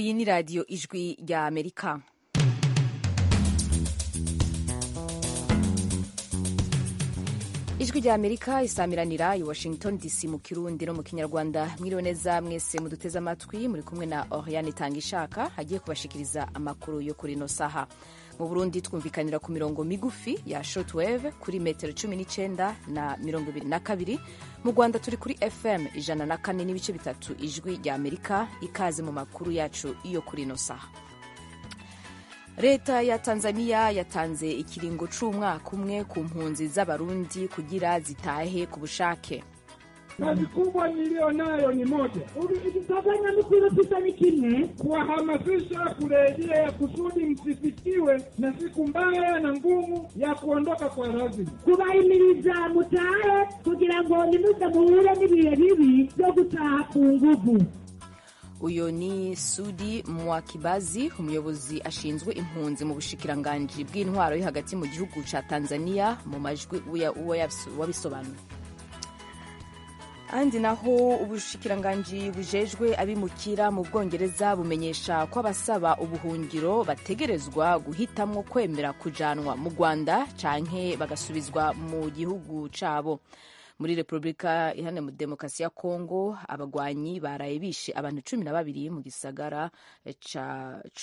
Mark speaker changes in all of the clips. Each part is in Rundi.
Speaker 1: Iyi ni radiyo Ijwi rya Amerika. Ijwi rya Amerika isamiranira i Washington DC mu Kirundi no mu Kinyarwanda. Mwiriwe neza mwese muduteze amatwi, muri kumwe na Oriane Itangishaka agiye kubashikiriza amakuru yo kuri ino saha. Mu Burundi twumvikanira ku mirongo migufi ya shortwave kuri metero 19 na 22. Mu Rwanda turi kuri FM 104.3 Ijwi rya Amerika. Ikaze mu makuru yacu yo kuri ino saha. Leta ya Tanzania yatanze ikiringo c'umwaka umwe ku mpunzi z'Abarundi kugira zitahe ku bushake.
Speaker 2: Kazi kubwa niliyo nayo ni moja,
Speaker 3: igikorwa nyamukuru gisa ni kimwe,
Speaker 2: kuwahamasisha kurejea kusudi msifikiwe na siku mbaya na ngumu ya kuondoka kwa lazima,
Speaker 3: kubahimiriza mutahe kugira ngo ntimuze muhure n'ibihe bibi byo gutaha ku nguvu.
Speaker 1: Uyo ni Sudi Mwakibazi, umuyobozi ashinzwe impunzi mu bushikiranganji bw'intwaro yo hagati mu gihugu ca Tanzania, mu majwi uwo wabisobanuye. Andi naho ubushikiranganji bujejwe abimukira mu Bwongereza bumenyesha ko abasaba ubuhungiro bategerezwa guhitamwo kwemera kujanwa mu Rwanda canke bagasubizwa mu gihugu cabo. Muri Repubulika Iharanira Demokarasi ya Kongo, abagwanyi baraye bishe abantu 12 mu gisagara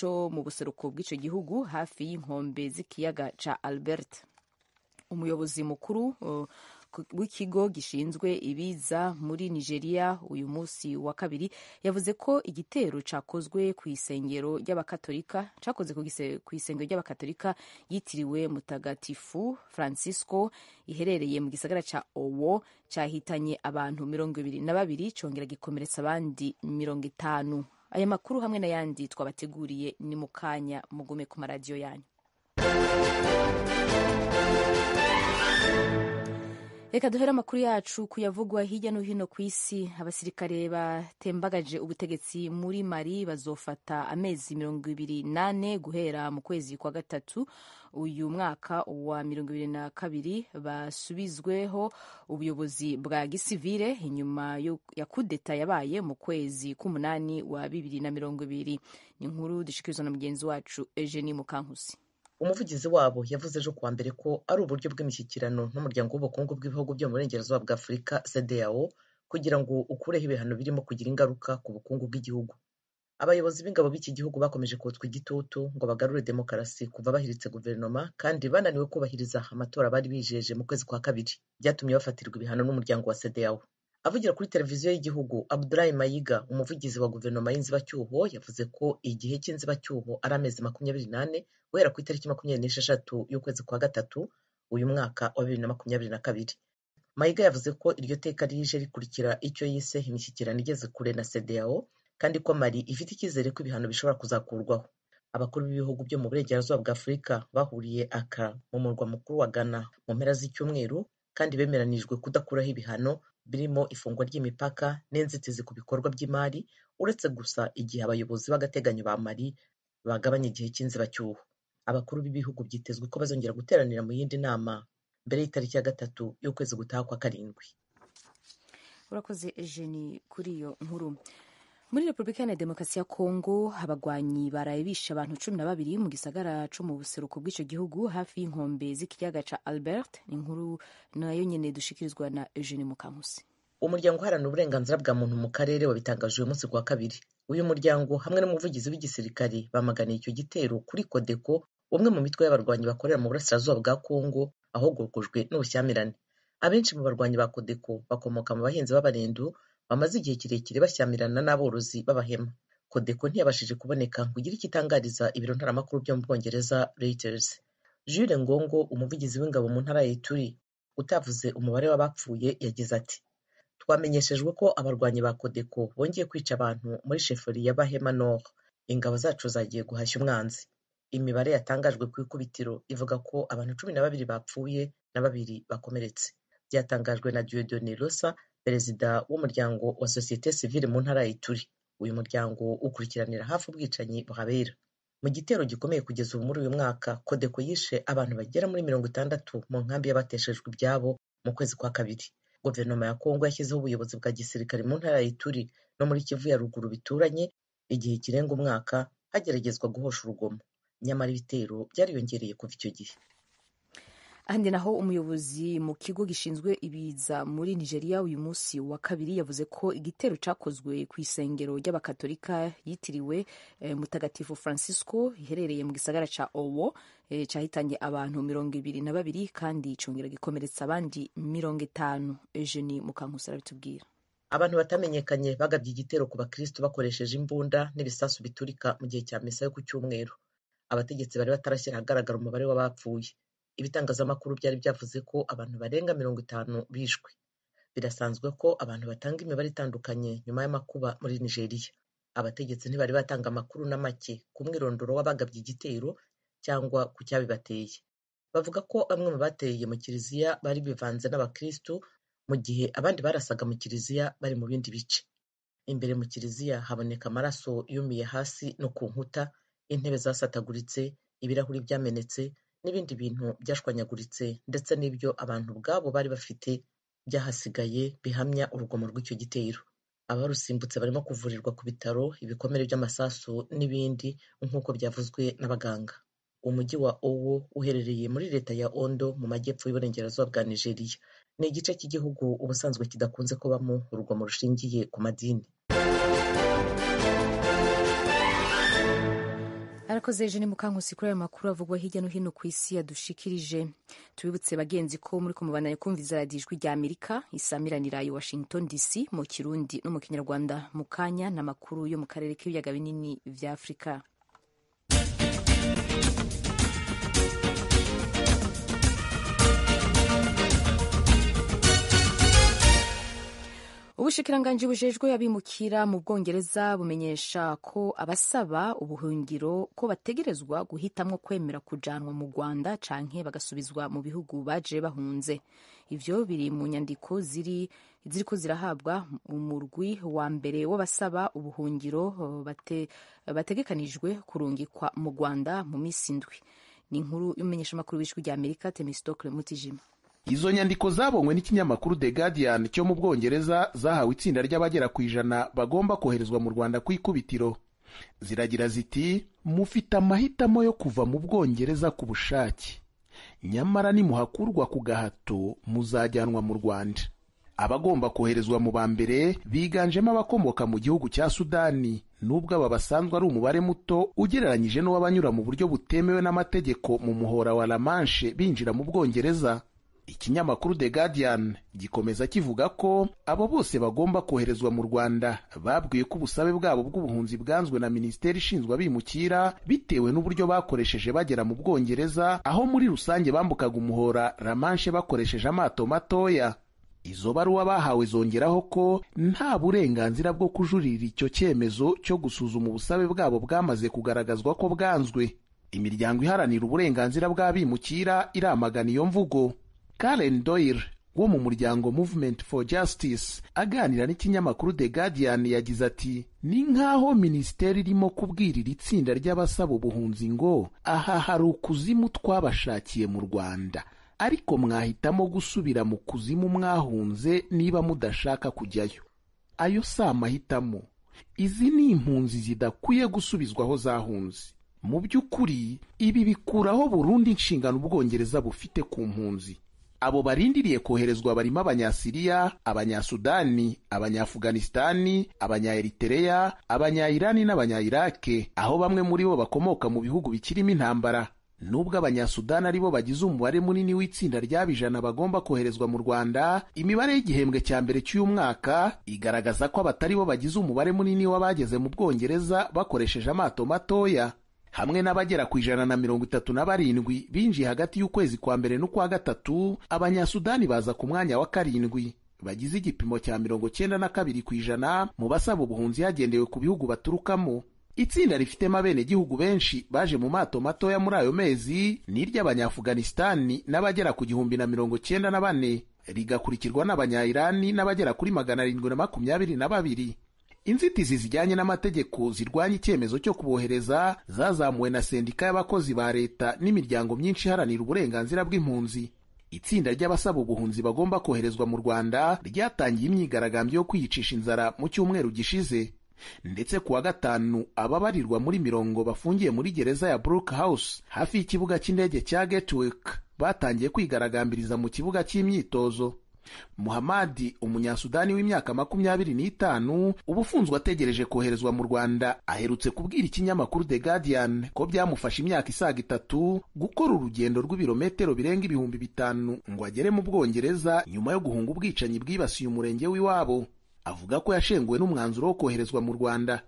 Speaker 1: co mu buseruko bw'ico gihugu hafi y'inkombe z'ikiyaga ca Albert. Umuyobozi mukuru w'ikigo gishinzwe ibiza muri Nigeria uyu munsi wa kabiri yavuze ko igitero cakozwe ku isengero ry'Abakatolika cakoze ku isengero ry'Abakatolika yitiriwe Mutagatifu Francisco iherereye mu gisagara ca Owo cahitanye abantu 22 congera gikomeretsa abandi 50. Aya makuru hamwe n'ayandi twabateguriye ni mu kanya, mugume ku maradiyo yanyu. Reka duhere amakuru yacu kuyavugwa hirya no hino ku isi. Abasirikare batembagaje ubutegetsi muri Mali bazofata amezi 24 guhera mu kwezi kwa gatatu uyu mwaka wa 2022 basubizweho ubuyobozi bwa gisivile inyuma ya kudeta yabaye mu kwezi k'umunani wa 2020. Ni inkuru dushikirizwa na mugenzi wacu Eugenie Mukankusi.
Speaker 4: Umuvugizi wabo yavuze ejo kuwa mbere ko ari uburyo bw'imishyikirano n'umuryango w'ubukungu bw'ibihugu byo mu burengerazuba bwa Afurika CEDEAO kugira ngo ukureho ibihano birimo kugira ingaruka ku bukungu bw'igihugu. Abayobozi b'ingabo b'iki gihugu bakomeje kotswa igitutu ngo bagarure demokarasi kuva bahiritse guverinoma, kandi bananiwe kubahiriza amatora bari bijeje mu kwezi kwa kabiri, byatumye bafatirwa ibihano n'umuryango wa CEDEAO. Avugira kuri televiziyo y'igihugu, Abdoulaye Mayiga, umuvugizi wa guverinoma y'inzibacyuho, yavuze ko igihe cy'inzibacyuho ari amezi 24 guhera ku itariki 26 y'ukwezi kwa gatatu uyu mwaka wa 2022. Mayiga yavuze ko iryo teka rije rikurikira icyo yise imishyikirano igeze kure na CEDEAO, kandi ko Mali ifite icyizere ko ibihano bishobora kuzakurwaho. Abakuru b'ibihugu byo mu burengerazuba bwa Afurika bahuriye Accra mu murwa mukuru wa Ghana mu mpera z'icyumweru, kandi bemeranijwe kudakuraho ibihano birimo ifungwa ry'imipaka n'inzitizi ku bikorwa by'imari, uretse gusa igihe abayobozi b'agateganyo ba Mali bagabanya igihe cy'inzibacyuho. Abakuru b'ibihugu byitezwe ko bazongera guteranira mu yindi nama mbere y'itariki ya 3 y'ukwezi gutaha kwa karindwi.
Speaker 1: Urakoze Eugenie kuri iyo nkuru. Muri Repubulika Iharanira Demokarasi ya Kongo, abagwanyi baraye bishe abantu 12 mu gisagara co mu buseruko bw'ico gihugu hafi y'inkombe z'ikiyaga ca Albert. Ni inkuru nayo nyene dushikirizwa na Eugenie Mukankusi.
Speaker 4: Umuryango uharanira uburenganzira bwa muntu mu karere wabitangaje uyu munsi kuwa kabiri. Uyu muryango hamwe n'umuvugizi w'igisirikari bamaganiye icyo gitero kuri Kodeko, umwe mu mitwe y'abarwanyi bakorera mu burasirazuba bwa Kongo ahogogojwe n'ubushyamirane. Abenshi mu barwanyi ba Kodeko bakomoka mu bahinzi b'Abarendu bamaze igihe kirekire bashyamirana n'aborozi b'Abahema. Kodeko ntiyabashije kuboneka ngo igire icyo itangariza ibiro ntaramakuru byo mu Bwongereza Reuters. Jules Ngongo, umuvugizi w'ingabo mu ntara ya Ituri, utavuze umubare w'abapfuye, yagize ati: "Twamenyeshejwe ko abarwanyi ba Kodeko bongeye kwica abantu muri sheferi ya Bahema Nord. Ingabo zacu zagiye guhashya umwanzi." Imibare yatangajwe ku ikubitiro ivuga ko abantu 12 bapfuye na 2 bakomeretse. Byatangajwe na Dieudonné Losa, perezida w'umuryango wa sosiyete sivile mu ntara ya Ituri. Uyu muryango ukurikiranira hafi ubwicanyi buhabera. Mu gitero gikomeye kugeza ubu muri uyu mwaka, Kodeko yishe abantu bagera muri 60 mu nkambi y'abateshejwe ibyabo mu kwezi kwa kabiri. Guverinoma ya Kongo yashyizeho ubuyobozi bwa gisirikare mu ntara ya Ituri no muri Kivu ya ruguru bituranye, Igihe kirenga umwaka hageragezwa guhosha urugomo, nyamara ibitero byariyongereye kuva icyo gihe.
Speaker 1: Ahandi naho, umuyobozi mu kigo gishinzwe ibiza muri Nigeria uyu munsi wa kabiri yavuze ko igitero cyakozwe ku isengero ry'abakatolika yitiriwe Mutagatifu Francisco iherereye mu gisagara ca Owo cyahitanye abantu 22 kandi congera gikomeretsa abandi 50. Eugenie Mukankusi arabitubwira.
Speaker 4: Abantu batamenyekanye bagabye igitero ku bakristo bakoresheje imbunda n'ibisasu biturika mu gihe cya misa yo ku cyumweru. Abategetsi bari batarashyira ahagaragara umubare w'abapfuye. Ibitangazamakuru byari byavuze ko abantu barenga 50 bishwe. Birasanzwe ko abantu batanga imibare itandukanye nyuma y'amakuba muri Nigeria. Abategetsi ntibari batanga amakuru na make ku mwirondoro w'abagabye igitero cyangwa ku cyabibateye. Bavuga ko bamwe mu bateye mu kiliziya bari bivanze n'abakristu, mu gihe abandi barasaga mu kiliziya bari mu bindi bice. Imbere mu kiliziya haboneka amaraso yumiye hasi no ku nkuta, intebe zasataguritse, ibirahuri byamenetse n'ibindi bintu byashwanyaguritse, ndetse n'ibyo abantu ubwabo bari bafite byahasigaye bihamya urugomo rw'icyo gitero. Abarusimbutse barimo kuvurirwa ku bitaro ibikomere by'amasasu n'ibindi, nk'uko byavuzwe n'abaganga. Umujyi wa Owo uherereye muri leta ya Ondo mu majyepfo y'uburengerazuba bwa Nigeria. Ni igice cy'igihugu ubusanzwe kidakunze kubamo urugomo rushingiye ku madini.
Speaker 1: Arakoze Eugene Mukankusi kuri ayo makuru avugwa hirya no hino ku isi yadushikirije. Tubibutse bagenzi ko muri kumubandanya kumviza radiyo Ijwi rya Amerika isamiranira i Washington DC mu Kirundi no mu Kinyarwanda. Mu kanya n'amakuru yo mu karere k'ibiyaga binini vya Afurika. Ubushikiranganji bujejwe abimukira mu Bwongereza bumenyesha ko abasaba ubuhungiro ko bategerezwa guhitamwo kwemera kujanwa mu Rwanda canke bagasubizwa mu bihugu baje bahunze. Ivyo biri mu nyandiko ziriko zirahabwa umurwi wa mbere w'abasaba ubuhungiro bategekanijwe kurungikwa mu Rwanda mu misi 7. Ni inkuru y'umumenyeshamakuru w'Ijwi rya Amerika Temistocle Mutijima.
Speaker 5: Izo nyandiko zabonywe n'ikinyamakuru The Guardian cyo mu Bwongereza zahawe itsinda ry'abagera ku 100 bagomba koherezwa mu Rwanda ku ikubitiro. Ziragira ziti: mufite amahitamo yo kuva mu Bwongereza ku bushake, nyamara nimuhakurwa ku gahato muzajyanwa mu Rwanda. Abagomba koherezwa mu ba mbere biganjemo abakomoka mu gihugu cya Sudani, nubwo aba basanzwe ari umubare muto ugereranyije n'uw'abanyura mu buryo butemewe n'amategeko mu muhora wa La Manche binjira mu Bwongereza. Ikinyamakuru The Guardian gikomeza kivuga ko abo bose bagomba koherezwa mu Rwanda babwiwe ko ubusabe bwabo bw'ubuhunzi bwanzwe na Minisiteri ishinzwe abimukira bitewe n'uburyo bakoresheje bagera mu Bwongereza, aho muri rusange bambukaga umuhora La Manche bakoresheje amato matoya. Izo baruwa bahawe zongeraho ko nta burenganzira bwo kujuririra icyo cyemezo cyo gusuzuma ubusabe bwabo bwamaze kugaragazwa ko bwanzwe. Imiryango iharanira uburenganzira bw'abimukira iramagana iyo mvugo. Karen Doyle wo mu muryango Movement for Justice aganira n'ikinyamakuru The Guardian yagize ati: ni nk'aho minisiteri irimo kubwirira itsinda ry'abasaba ubuhunzi ngo aha hari ukuzimu twabashakiye mu Rwanda, ariko mwahitamo gusubira mu kuzimu mwahunze niba mudashaka kujyayo. Ayo si amahitamo. Izi ni impunzi zidakwiye gusubizwa aho zahunze. Mu by'ukuri ibi bikuraho burundu inshingano Ubwongereza bufite ku mpunzi. Abo barindiriye koherezwa barimo Abanyasiriya, Abanyasudani, Abanyafuganisitani, Abanyaeritereya, Abanyayirani n'Abanyayirake, aho bamwe muri bo bakomoka mu bihugu bikirimo intambara. Nubwo Abanyasudani aribo bagize umubare munini w'itsinda ry'abijana bagomba koherezwa mu Rwanda, imibare y'igihembwe cya mbere cy'uyu mwaka igaragaza ko abatari bo bagize umubare munini w'abageze mu Bwongereza bakoresheje amato matoya, hamwe n'abagera ku 137 binjiye hagati y'ukwezi kwa mbere n'ukwa gatatu. Abanyasudani baza ku mwanya wa 7 bagize igipimo cya 92% mu basaba ubuhunzi hagendewe ku bihugu baturukamo. Itsinda rifitemo abenegihugu benshi baje mu mato matoya muri ayo mezi ni iry'Abanyafuganisitani n'abagera ku 1094, rigakurikirwa n'Abanyayirani n'abagera kuri 722. Inzitizi zijyanye n'amategeko zirwanya icyemezo cyo kubohereza zazamuwe na sendika y'abakozi ba leta n'imiryango myinshi iharanira uburenganzira bw'impunzi. Itsinda ry'abasaba ubuhunzi bagomba koherezwa mu Rwanda ryatangiye imyigaragambyo yo kwiyicisha inzara mu cyumweru gishize. Ndetse kuwa gatanu ababarirwa muri mirongo bafungiye muri gereza ya Brook House hafi y'ikibuga cy'indege cya Gatwick batangiye kwigaragambiriza mu kibuga cy'imyitozo. Muhamadi, umunyasudani w'imyaka 25 uba ufunzwe ategereje koherezwa mu Rwanda, aherutse kubwira ikinyamakuru The Guardian ko byamufashe imyaka isaga 3 gukora urugendo rw'ibirometero birenga 5000 ngo agere mu Bwongereza nyuma yo guhunga ubwicanyi bwibasiye umurenge w'iwabo. Avuga ko yashenguwe n'umwanzuro wo koherezwa mu Rwanda.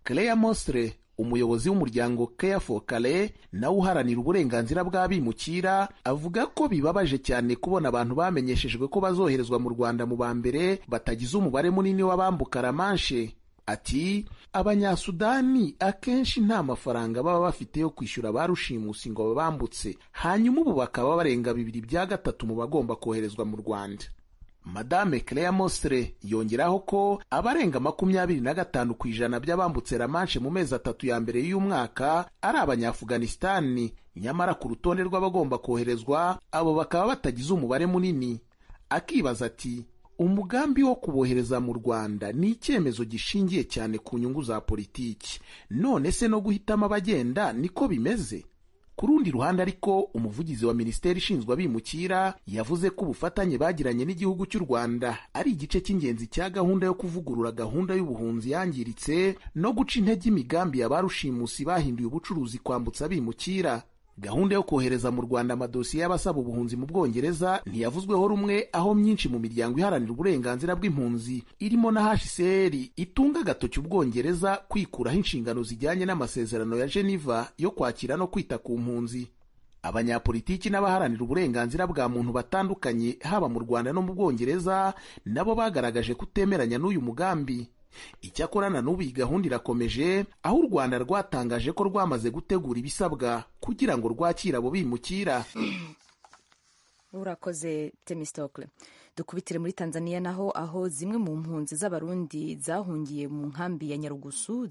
Speaker 5: Claire Mostre, umuyobozi w'umuryango Care for Calais nawe uharanira uburenganzira bw'abimukira, avuga ko bibabaje cyane kubona abantu bamenyeshejwe ko bazoherezwa mu Rwanda mu ba mbere batagize umubare munini w'abambuka La Manche. Ati abanyasudani akenshi nta mafaranga baba bafite yo kwishyura ba rushimusi ngo babambutse, hanyuma ubu bakaba barenga 2/3 mu bagomba koherezwa mu Rwanda. Madame Claire Mostre yongeraho ko abarenga 25% by'abambutse La Manche mu mezi 3 ya mbere y'umwaka ari abanyafuganistani, nyamara ku rutonde rw'abagomba koherezwa abo bakaba batagize umubare munini. Akibaza ati umugambi wo kubohereza mu Rwanda ni icyemezo gishingiye cyane ku nyungu za politiki, none se no guhitamo abagenda niko bimeze? Ku rundi ruhande ariko, umuvugizi wa minisiteri ishinzwe abimukira yavuze ko ubufatanye bagiranye n'igihugu cy'u Rwanda ari igice cy'ingenzi cya gahunda yo kuvugurura gahunda y'ubuhunzi yangiritse no guca intege imigambi ya ba rushimusi bahinduye ubucuruzi kwambutsa abimukira. Gahunda yo kohereza mu Rwanda amadosiye y'abasaba ubuhunzi mu Bwongereza ntiyavuzweho rumwe, aho myinshi mu miryango iharanira uburenganzira bw'impunzi irimo na HCR itunga agatoki Ubwongereza kwikuraho inshingano zijyanye n'amasezerano ya Geneva yo kwakira no kwita ku mpunzi. Abanyapolitiki n'abaharanira uburenganzira bwa muntu batandukanye haba mu Rwanda no mu Bwongereza nabo bagaragaje kutemeranya n'uyu mugambi. Icyakora na n'ubu iyi gahunda irakomeje, aho u Rwanda rwatangaje ko rwamaze gutegura ibisabwa kugira ngo rwakire abo bimukira.
Speaker 1: Urakoze Temistocle. Dukubitire muri Tanzania naho, aho zimwe mu mpunzi z'abarundi zahungiye mu nkambi ya Nyarugusu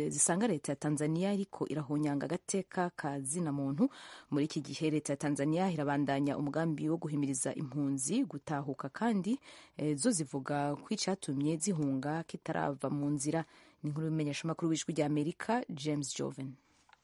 Speaker 1: zisanga leta ya Tanzania ariko irahonyanga agateka ka zina muntu. Muri iki gihe leta ya Tanzania irabandanya umugambi wo guhimiriza impunzi gutahuka, kandi zo zivuga ko icyatumye zihunga kitarava mu nzira. Ni inkuru y'umumenyeshamakuru w'Ijwi rya Amerika James Joven.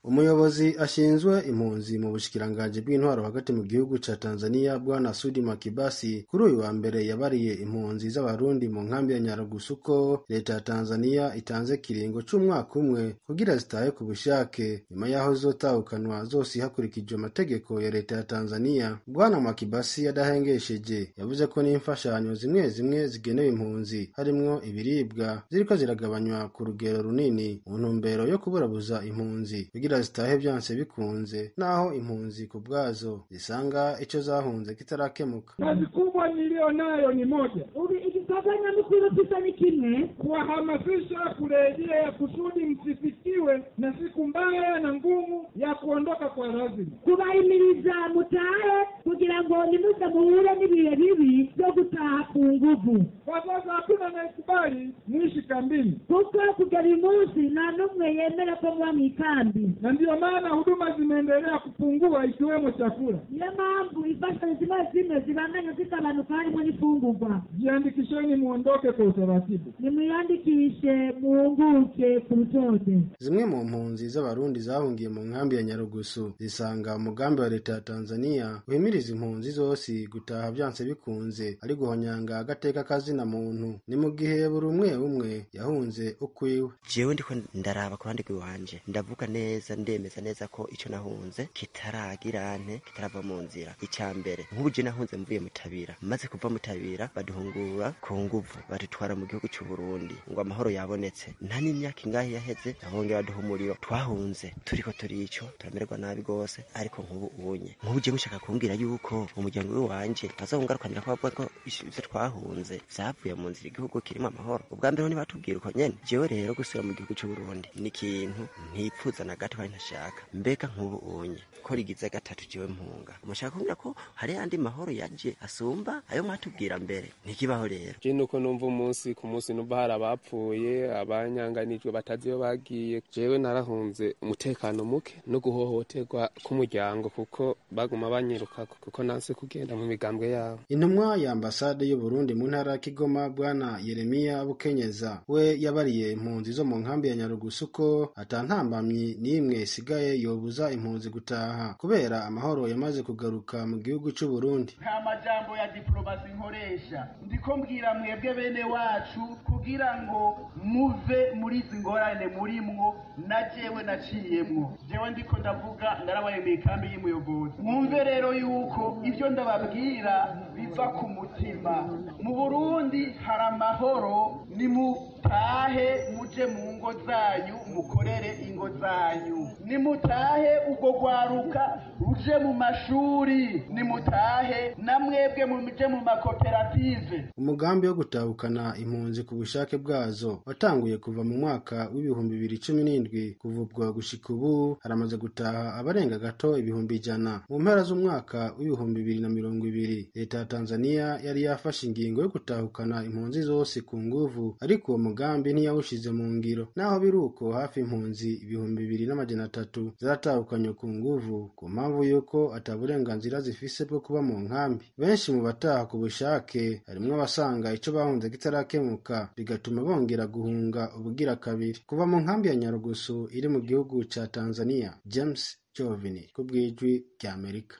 Speaker 6: Umuyobozi ashinzwe impunzi mu bushikiranganji bw'intwaro hagati mu gihugu ca Tanzania Bwana Sudi Makibasi kuri uyu wa mbere yabariye impunzi z'abarundi mu nkambi ya Nyarugusu ko leta ya Tanzania itanze kiringo c'umwaka umwe kugira zitahe ku bushake nyuma y'aho zizotahukanwa zose hakurikijwe amategeko ya leta ya Tanzania. Bwana Makibasi yadahengesheje yavuze ko n'imfashanyo zimwe zimwe zigenewe impunzi harimwo ibiribwa ziriko ziragabanywa ku rugero runini mu ntumbero yo kuburabuza impunzi kugira zitahe byanse bikunze, naho impunzi ku bwazo zisanga ico zahunze kitarakemuka.
Speaker 2: Kazi kubwa niliyo nayo ni moja,
Speaker 3: igikorwa nyamukuru kisa ni kimwe,
Speaker 2: kuwahamasisha kurejea kusudi msifikiwe na siku mbaya na ngumu ya kuondoka kwa lazima,
Speaker 3: kubahimiriza mutahe kugira ngo nimuze muhure n'ibihe bibi byo gutaha ku nguvu.
Speaker 2: Kwa sasa hakuna anayekubali muishi kambini,
Speaker 3: kuko kugera uyu munsi nta n'umwe yemera ko muba mw'ikambi,
Speaker 2: na ndiyo maana huduma zimeendelea kupungua ikiwemo chakula.
Speaker 3: Niyo mpamvu imfashanyo zimwe zimwe zibandanya zigabanuka harimo n'imfungurwa.
Speaker 2: Jiandikisheni muondoke kwa utaratibu,
Speaker 3: nimwiyandikishe muhunguke ku rutonde.
Speaker 6: Zimwe mu mpunzi z'abarundi zahungiye mu nkambi ya Nyarugusu zisanga umugambi wa leta ya Tanzania uhimiriza impunzi zose gutaha byanse bikunze ari guhonyanga agateka kazina muntu, ni mu gihe buri umwe umwe yahunze ukwiwe.
Speaker 7: Jewe ndiko ndaraba ku ruhande rw'iwanje, ndavuga neza ndemeza neza ko ico nahunze kitaragirante kitarava mu nzira. Ica mbere nk'ubu je nahunze mvuye Mutabira, maze kuva Mutabira baduhungura ku nguvu badutwara mu gihugu c'u Burundi ngo amahoro yabonetse. Nta n'imyaka ingahe yaheze bahongera baduha umuriro, twahunze turiko turico turamererwa nabi gose. Ariko nk'ubu unye nk'ubu je mushaka kumbwira yuko umuryango w'iwanje bazongarukanira ko bavuga ko ivyo twahunze vyavuye mu nzira, igihugu kirimo amahoro. Ubwa mbere ntibatubwira uko nyene. Jewe rero gusubira mu gihugu c'u Burundi ni ikintu ntipfuza na gato kandi ntashaka. Mbega nk'ubu unye ko rigize gatatu jewe mpunga, Bashaka kumbwira ko hari andi mahoro yaje asumba ayo mwatubwira mbere? Ntikibaho rero.
Speaker 8: Je nuko numva umunsi ku munsi numva hari abapfuye, abanyanganijwe batazi iyo bagiye. Jewe narahunze umutekano muke no guhohoterwa k'umuryango, kuko baguma banyirukako kuko nanse kugenda mu migambwe yabo.
Speaker 6: Intumwa ya ambasade y'u Burundi mu ntara ya Kigoma, Bwana Yeremiya Bukenyeza, we yabariye impunzi zo mu nkambi ya Nyarugusu ko ata ntambamyi n'imwe isigaye yobuza impunzi gutaha kubera amahoro yamaze kugaruka mu gihugu cy'u Burundi.
Speaker 9: Nta majambo ya diplomasi nkoresha, ndiko mbwira mwebwe bene wacu kugira ngo muve muri izi ngorane murimwo na jewe naciyemwo. Jewe ndiko ndavuga narabaye mu ikambi y'umuyobozi. Mwumve rero yuko ivyo ndababwira biva ku mutima. Mu Burundi hari amahoro, nimutahe muje mu ngo zanyu mukorere ingo zanyu, nimutahe ubwo rwaruka ruje mu mashuri, nimutahe na mwebwe muje mu makoperative.
Speaker 6: Umugambi wo gutahukana impunzi ku bushake bwazo watanguye kuva mu mwaka w'2017. Kuva ubwo gushika ubu haramaze gutaha abarenga gato 100,000. Mu mpera z'umwaka w'2020 leta ya Tanzania yari yafashe ingingo yo gutahukana impunzi zose ku nguvu, ariko uwo mugambi ntiyawushize mu ngiro. Naho biruko, hafi impunzi 2300 zaratahukanywe ku nguvu ku mpamvu y'uko ata burenganzira zifise bwo kuba mu nkambi. Benshi mu bataha ku bushake harimwo abasanga ico bahunze kitarakemuka, bigatuma bongera guhunga ubugira kabiri. Kuva mu nkambi ya Nyarugusu iri mu gihugu ca Tanzania, James Jovini ku bw'Ijwi rya Amerika.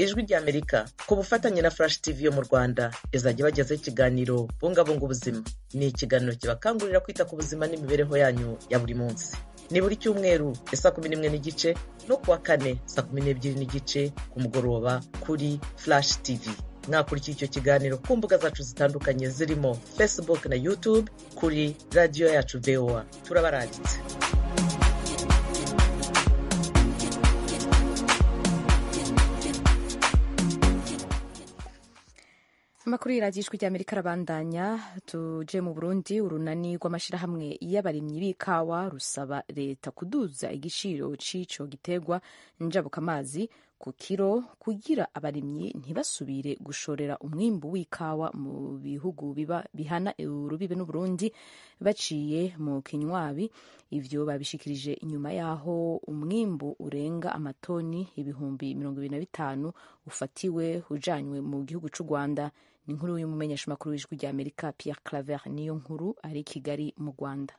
Speaker 4: Ijwi rya Amerika ku bufatanye na Flash TV yo mu Rwanda izajya ibagezaho ikiganiro Bungabunga Ubuzima. Ni ikiganiro kibakangurira kwita ku buzima n'imibereho yanyu ya buri munsi. Ni buri cyumweru ya 11:30 no kuwa kane 12:30 ku mugoroba kuri Flash TV. Mwakurikiye icyo kiganiro ku mbuga zacu zitandukanye zirimo Facebook na YouTube kuri radiyo yacu VOA. Turabaranditse.
Speaker 1: Amakuru y'iradiyo Ijwi ry'Amerika arabandanya. Tuje mu Burundi. Urunani rw'amashyirahamwe y'abarimyi b'ikawa rusaba leta kuduza igiciro c'ico giterwa njabukamazi ku kiro kugira abarimyi ntibasubire gushorera umwimbu w'ikawa mu bihugu biba bihana urubibe n'Uburundi baciye mu kinywabi. Ivyo babishikirije inyuma yaho umwimbu urenga amatoni 25,000 ufatiwe ujanywe mu gihugu c'u Rwanda. Ni inkuru y'umumenyeshamakuru w'Ijwi rya Amerika Pierre Claver niyo nkuru ari Kigali mu Rwanda.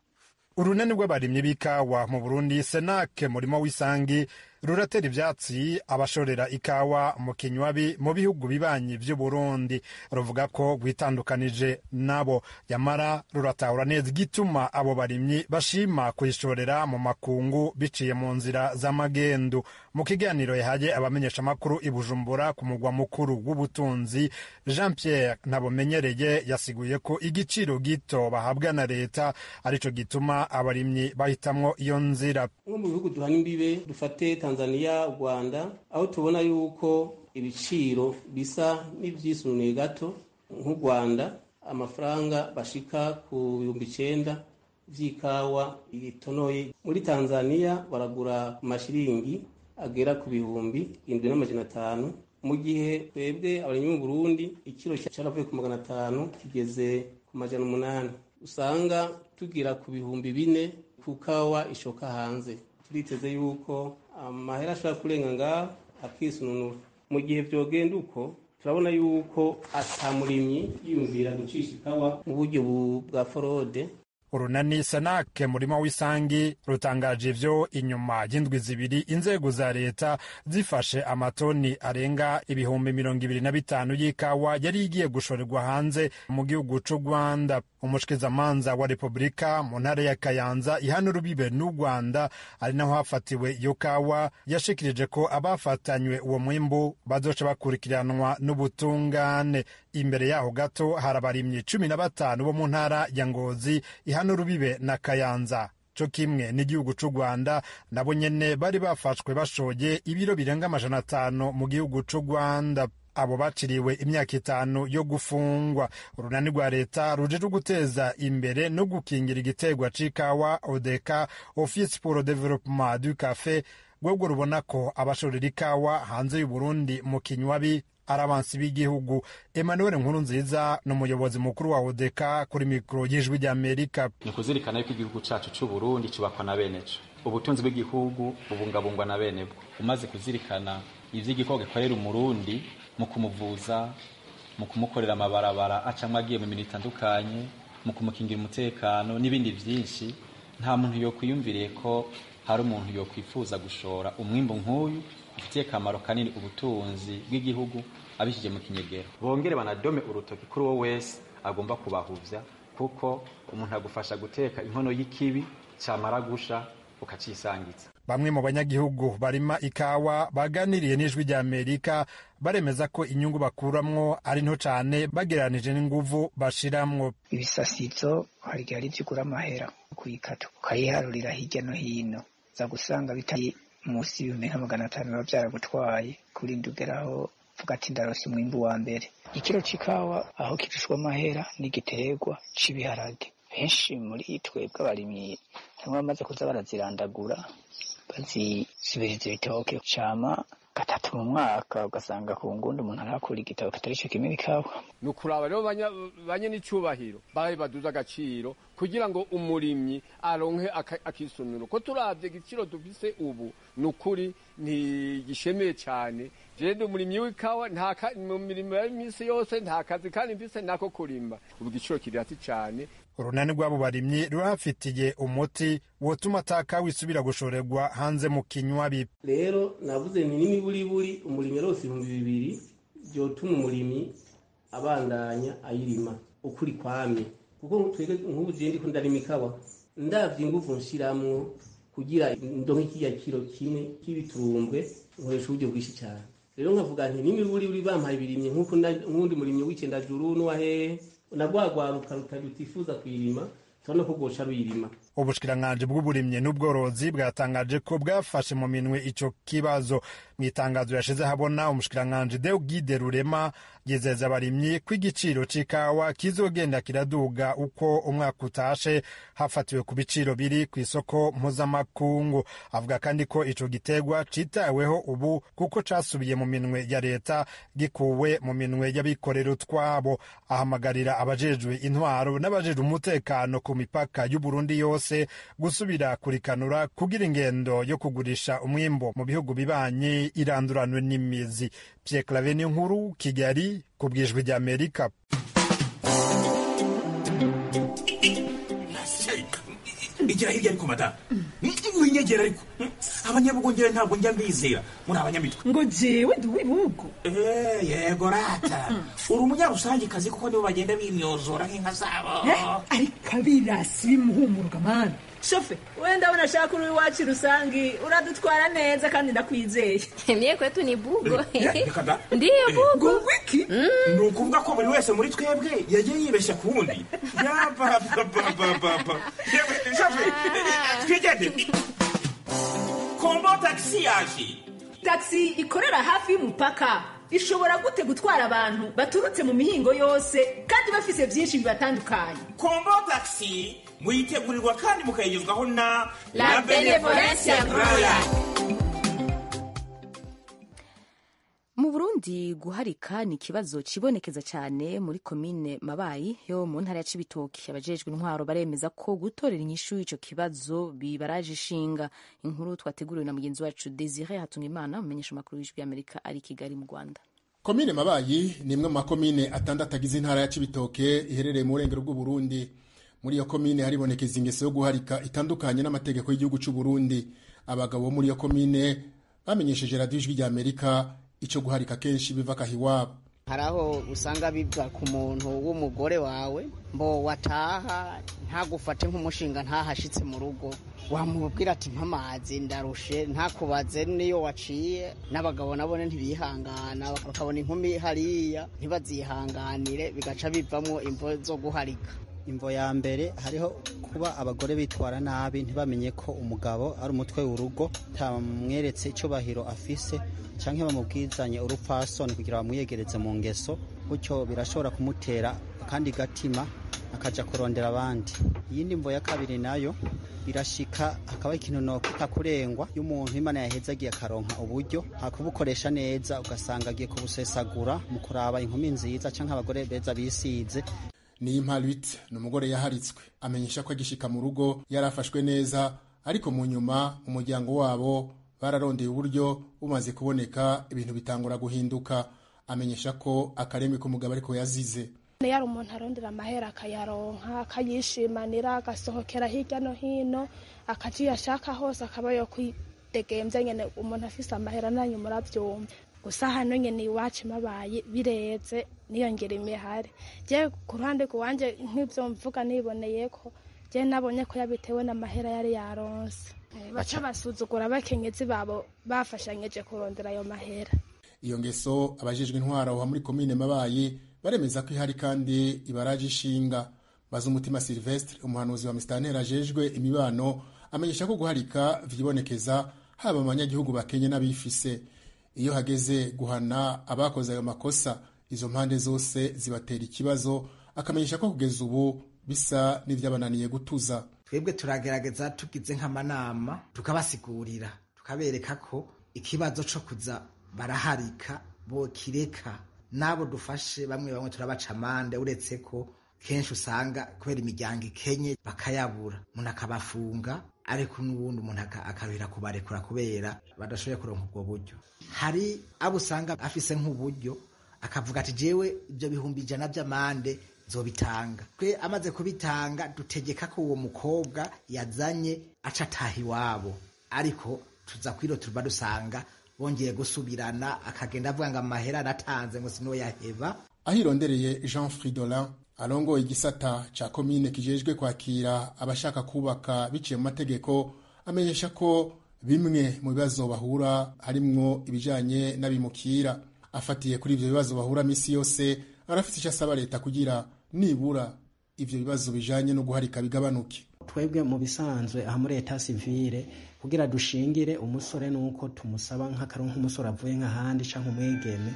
Speaker 10: Urunani rw'abarimyi b'ikawa mu Burundi, Senake murimo w'isangi, ruratera ivyatsi abashorera ikawa mu kinywabi mu bihugu bibanyi vy'Uburundi. Ruvuga ko rwitandukanije nabo, yamara ruratahura neza igituma abo barimyi bashima kuyishorera mu makungu biciye mu nzira z'amagendu. Mu kiganiro yahaye abamenyeshamakuru i Bujumbura ku mugwa mukuru w'ubutunzi, Jean Pierre Ntabomenyereye yasiguye ko igiciro gito bahabwa na leta arico gituma abarimyi bahitamwo iyo nzira.
Speaker 11: Nko mu bihugu duhana imbibe, dufate Tanzania, Rwanda, aho tubona yuko ibiciro bisa n'ivyisununuye gato. Nk'u Rwanda amafaranga bashika ku 9,000 vy'ikawa itonoye, muri Tanzania baragura ku mashiringi agera ku 7,500, mu gihe twebwe abarimyi mu Burundi ikiro caravuye ku 500 kigeze ku 800, usanga tugira ku 4,000 ku kawa ishoka hanze. Turiteze yuko amahera ashobora kurenga ngaho akisununura. Mu gihe vyogenda uko, turabona yuko atamurimyi yiyumvira gucisha ikawa mu buryo bwa forode.
Speaker 10: Urunani Sanake murima w'isangi rutangaje ivyo inyuma y'indwi 2 inzego za leta zifashe amatoni arenga 25,000 y'ikawa yari igiye gushorerwa hanze mu gihugu c'u Rwanda. Umushikizamanza wa Repubulika mu ntara ya Kayanza ihana urubibe n'u Rwanda, ari naho hafatiwe iyo kawa, yashikirije ko abafatanywe uwo mwimbu bazoca bakurikiranwa n'ubutungane. Imbere yaho gato hari abarimyi 15 bo mu ntara ya Ngozi ihana urubibe na Kayanza co kimwe n'igihugu c'u Rwanda, nabo nyene bari bafashwe bashoye ibiro birenga 500 mu gihugu c'u Rwanda. Abo baciriwe imyaka 5 yo gufungwa. Urunani rwa leta rujejwe guteza imbere no gukingira igiterwa c'ikawa ODECA, Office pour le Développement du Café, rwebwo rubona ko abashorera ikawa hanze y'u Burundi mu kinywabi ari abansi b'igihugu. Emmanuel Nkurunziza ni umuyobozi mukuru wa ODECA kuri mikoro y'Ijwi ry'Amerika.
Speaker 12: Ni kuzirikana yuko igihugu cacu c'u Burundi cubakwa na beneco, ubutunzi bw'igihugu bubungabungwa na bene bwo. Umaze kuzirikana ivy'igikorwa gikorera umurundi mu kumuvuza, mu kumukorera amabarabara acamwo agiye mu mirimo itandukanye, mu kumukingira umutekano n'ibindi vyinshi, nta muntu yokwiyumviriye ko hari umuntu yokwifuza gushora umwimbu nk'uyu ufitiye akamaro kanini ubutunzi bw'igihugu abishije mu kinyegero. Bongere banadome urutoki kuri uwo wese agomba kubahuvya, kuko umuntu agufasha guteka inkono y'ikibi camara gusha ukacisangiza.
Speaker 10: Bamwe mu banyagihugu barima ikawa baganiriye n'Ijwi rya Amerika baremeza ko inyungu bakuramwo ari nto cane bagereranije n'inguvu bashiramwo.
Speaker 13: Ibisasizo hari igihe ari ivyo ugura amahera kuyikata ukayiharurira hirya no hino, uza gusanga bitari munsi y'1500 biba vyaragutwaye kurinda ugeraho uvuga ati ndarose umwimbu wa mbere. Ikiro c'ikawa aho kirushwa amahera n'igiterwa c'ibiharage. Benshi muri twebwe abarimyi bamwe bamaze kuza barazirandagura bazisubiriza ibitoke cama gatatu mu mwaka, ugasanga ku ngundi umuntu arakura igitoke atari co kimwe n'ikawa.
Speaker 14: Ni ukuraba rero banye n'icubahiro barabe baduze agaciro kugira ngo umurimyi aronke akisunuro. Ko turavye igiciro dufise ubu ni ukuri ntigishemeye cane. Jewe ndi umurimyi w'ikawa, mu mirimo y'imisi yose nta kazi kandi mfise nako kurima, ubu igiciro kiri hasi cane.
Speaker 10: Urunani rw'abo barimyi rurafitiye umuti wotuma atakawa isubira gushorerwa hanze mu kinywabi.
Speaker 11: Rero navuze nti n'imiburiburi umurimyi arose 2000 vyotuma umurimyi abandanya ayirima ukuri kwamye, kuko twebwe nk'ubu jewe ndiko ndarima ikawa ndavye inguvu nshiramwo kugira ndonke kirya kiro kimwe k'ibiturumbwe nkoresha uburyo bwinshi cane. Rero nkavuga nti n'imiburiburi bampaye ibirimye nk'uko nk'undi murimyi w'icendajuru n'uwa hehe nagwagwaruka rutifuza kuyirima turabona ko rwoca ruyirima.
Speaker 10: Ubushikiranganji bw'uburimyi n'ubworozi bwatangaje ko bwafashe mu minwe ico kibazo. Mu itangazo yashize habona, umushikiranganji Deogide Rurema yizeza abarimyi ko igiciro c'ikawa kizogenda kiraduga uko umwaka utashe hafatiwe ku biciro biri ku isoko mpuzamakungu. Avuga kandi ko ico giterwa citaweho ubu kuko casubiye mu minwe ya leta gikuwe mu minwe y'abikorera utwabo. Ahamagarira abajejwe intwaro n'abajejwe umutekano ku mipaka y'Uburundi yose gusubira kurikanura kugira ingendo yo kugurisha umwimbo mu bihugu bibanye iranduranwe n'imizi. Pierre Claver Niyonkuru, Kigali, ku bw'Ijwi ry'Amerika.
Speaker 15: Igira hirya ariko madamu, winyegera ariko abanyabugongera ntabwo njya mbizera muri abanyamitwe.
Speaker 16: Ngo jewe ndi uw'ibihugu.
Speaker 15: Yego rata uri umunyarusangikazi kuko nibo bagenda bimyozora nk'inka zabo.
Speaker 16: Ariko abirasi bimuhumuruka mana.
Speaker 17: Shofe wenda ndabona ashaka uri iwacu rusangi uradutwara neza kandi ndakwizeye.
Speaker 18: Mie kwetu ni bugo.
Speaker 15: Ndiyo
Speaker 18: bugo.
Speaker 15: Wiki ni ukuvuga ko buri wese muri twebwe yagiye yibeshya ku wundi. Yabababababa shofe twigende. Kombo taxi yaje.
Speaker 17: Taxi ikorera hafi y'umupaka ishobora gute gutwara abantu baturutse mu mihingo yose kandi bafise byinshi bibatandukanye?
Speaker 15: Kombo taxi muyitegurirwa kandi mukayigezwaho na
Speaker 18: La Benevolencia Royal.
Speaker 1: Mu Burundi guharika ni ikibazo cibonekeza cyane muri komine Mabayi yo mu ntara ya Cibitoke. Abajejwe intwaro baremeza ko gutorera inyishu ico kibazo bibaraje ishinga. Inkuru twateguriwe na mugenzi wacu Desire Hatungimana, umumenyesha makuru w'Ijwi y'Amerika ari Kigali mu Rwanda.
Speaker 19: Komine Mabayi ni imwe mu makomine atandatu agize intara ya Cibitoke iherereye mu burengero bw'u Burundi. Muri iyo komine haribonekeza ingeso yo guharika itandukanye n'amategeko y'igihugu cy'u Burundi. Abagabo bo muri iyo komine bamenyesheje radiyo Ijwi ry'Amerika icyo guharika kenshi biva kahiwabo.
Speaker 20: Hari aho usanga biva ku muntu w'umugore wawe mbo wataha ntagufate nk'umushinga ntahashitse mu rugo, wamubwira ati mpamazi ndarushe, ntakubaze niyo waciye. N'abagabo nabone ntibihangana, bakabona inkumi hariya ntibazihanganire, bigaca bivamwo imvo zo guharika.
Speaker 21: Imvo ya mbere, hariho kuba abagore bitwara nabi, ntibamenye ko umugabo ari umutwe w'urugo, tamweretse icyubahiro afise canke bamubwizanye urupfasoni kugira bamwiyegereze mu ngeso, gutyo birashobora kumutera akandi gatima akaja kurondera abandi. Iyindi mvo ya kabiri nayo, birashika hakaba ikintu nokwita kurengwa y'umuntu Imana yahezagiye akaronka uburyo, hakubukoresha neza ugasanga agiye kubusesagura mu kuraba inkumi nziza canke abagore beza bisize.
Speaker 19: Niyimparit ni umugore yaharitswe, amenyesha ko agishika mu rugo yarafashwe neza, ariko mu nyuma umuryango wabo bararondeye uburyo, bumaze kuboneka ibintu bitangura guhinduka. Amenyesha ko akaremwe k'umugabo ariko yazize.
Speaker 22: Yari umuntu arondera amahera akayaronka, akayishimanira, agasohokera hirya no hino, akaja iyo ashaka hose, akaba yo kwidegemvya nyene. Umuntu afise amahera nanyu muravyumva. Gusa hano nyene iwacu mabaye bireze niyongera imihari. Je ku ruhande rwanje, nk'ivyo mvuga niboneyeko, je nabonye ko yabitewe n'amahera yari yaronse. Baca basuzugura abakenyezi babo bafashanyije kurondera ayo mahera.
Speaker 19: Iyo ngeso, abajejwe intwaro aho muri komine Mabayi baremeza ko ihari kandi ibaraje ishinga. Bazumutima Silvestre, umuhanuzi wa misitanteri ajejwe imibano, amenyesha ko guharika vyibonekeza haba mu banyagihugu bakenye n'abifise. Iyo hageze guhana abakoze ayo makosa, izo mpande zose zibatera ikibazo. Akamenyesha ko kugeza ubu bisa n'ivyabananiye gutuza.
Speaker 23: Twebwe turagerageza, tugize nk'amanama tukabasigurira, tukabereka ko ikibazo co kuza baraharika bokireka. N'abo dufashe bamwe bamwe turabaca amande, uretse ko kenshi usanga kubera imiryango ikenye bakayabura, umuntu akabafunga, ariko n'ubundi umuntu akaruhira kubarekura kubera badashoboye kuronka ubwo buryo. Hari abo usanga afise nk'uburyo akavuga ati: "Jewe ibyo 100,000 by'amande nzobitanga." Twe amaze kubitanga dutegeka ko uwo mukobwa yazanye aca ataha iwabo, ariko tuza kwiro tuba dusanga bongeye gusubirana, akagenda avuga ngo amahera aratanze, ngo sinoyaheba.
Speaker 19: Ahirondereye Jean Fridolin, arongoye igisata ca komine kijejwe kwakira abashaka kubaka biciye mu mategeko, amenyesha ko bimwe mu bibazo bahura harimwo ibijanye n'abimukira. Afatiye kuri ivyo bibazo bahura misi yose, arafise ico asaba leta kugira nibura ivyo bibazo bijanye no guharika bigabanuke.
Speaker 24: Twebwe mu bisanzwe aha muri état civil, kugira dushingire umusore nuko tumusaba nk'akaronka nk'umusore avuye nk'ahandi canke umwigeme,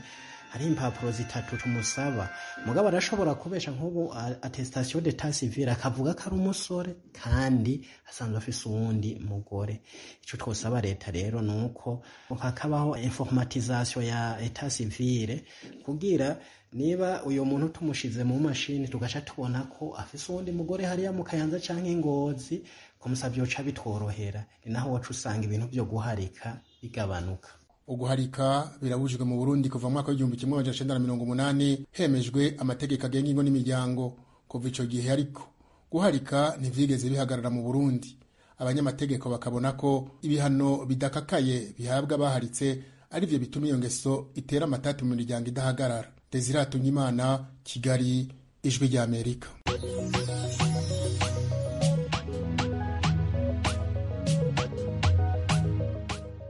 Speaker 24: hari impapuro zitatu tumusaba. Mugabo arashobora kubesha, nk'ubu attestation d'état civil akavuga ko ari umusore kandi asanzwe afise uwundi mugore. Ico twosaba leta rero nuko hakabaho informatisation ya état civil, kugira niba uyo muntu tumushize mu mashini tugaca tubona ko afise uwundi mugore hariya mu Kayanza canke Ingozi, kumusavyo ca bitworohera. Ni naho waca usanga ibintu vyo guharika bigabanuka.
Speaker 19: Uguharika birabujijwe mu Burundi kuva mu mwaka w'1980, hemejwe amategeko agenga ingo n'imiryango. Kuva ico gihe ariko guharika ntivyigeze bihagarara mu Burundi. Abanyamategeko bakabona ko ibihano bidakakaye bihabwa abaharitse arivyo bituma iyo ngeso itera amatati mu miryango idahagarara. Desire Hatungimana, Kigali, Ijwi ry'Amerika.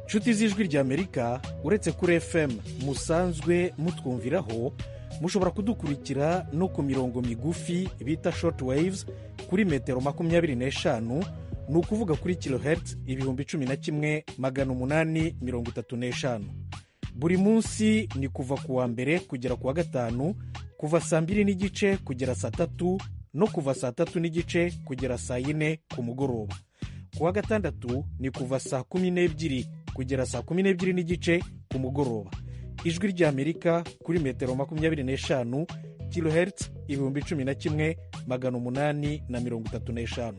Speaker 25: Nshuti z'Ijwi ry'Amerika, uretse kuri FM musanzwe mutwumviraho, mushobora kudukurikira no ku mirongo migufi bita short waves kuri metero 25, ni ukuvuga kuri kilohertz 11,835. Buri munsi ni kuva ku wa mbere kugera ku wa gatanu, kuva saa 2:30 kugera saa 3 no kuva saa 3:30 kugera saa 4 ku mugoroba. Ku wa gatandatu ni kuva saa 12 kugera saa 12:30 ku mugoroba. Ijwi ry'Amerika kuri metero 25, kilohertz 11,835.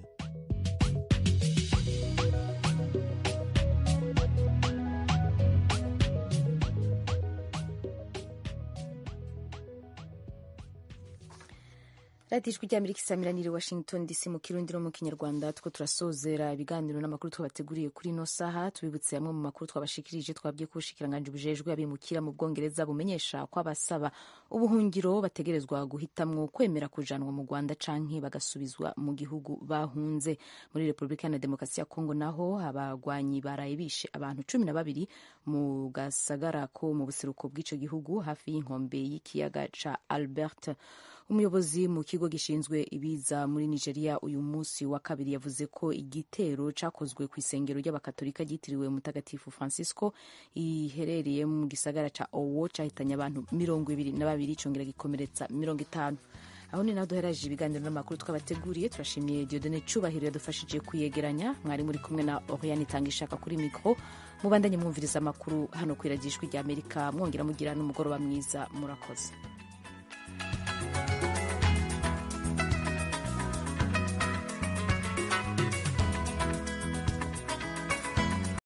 Speaker 1: Radiyo Ijwi ry'Amerika isamiranire Washington DC mu Kirundi no mu Kinyarwanda. Two turasozera ibiganiro n'amakuru twabateguriye kuri ino saha. Tubibutse amwe mu makuru twabashikirije. Twabwiye ko ubushikiranganji bujejwe abimukira mu Bwongereza bumenyesha ko abasaba ubuhungiro bategerezwa guhitamwo kwemera kujanwa mu Rwanda canke bagasubizwa mu gihugu bahunze. Muri Repubulika ya Demokarasi ya Kongo naho, abagwanyi baraye bishe abantu 12 mu gasagara ko mu buseruko bw'ico gihugu, hafi y'inkombe y'ikiyaga ca Albert. Umuyobozi mu kigo gishinzwe ibiza muri Nigeria uyu munsi wa kabiri yavuze ko igitero cakozwe ku isengero ry'abakatolika ryitiriwe Mutagatifu Francisco iherereye mu gisagara ca Owo cahitanye abantu 22 congera gikomeretsa 50. Aho ni naho duheraje ibiganiro n'amakuru twabateguriye. Turashimiye Diodone Cubahiro yadufashije kuyegeranya. Mwari muri kumwe na Oriane Itangishaka kuri mikro. Mubandanye mwumviriza amakuru hano kwiragijwi rya Amerika, mwongera mugira n'umugoroba mwiza. Murakoze.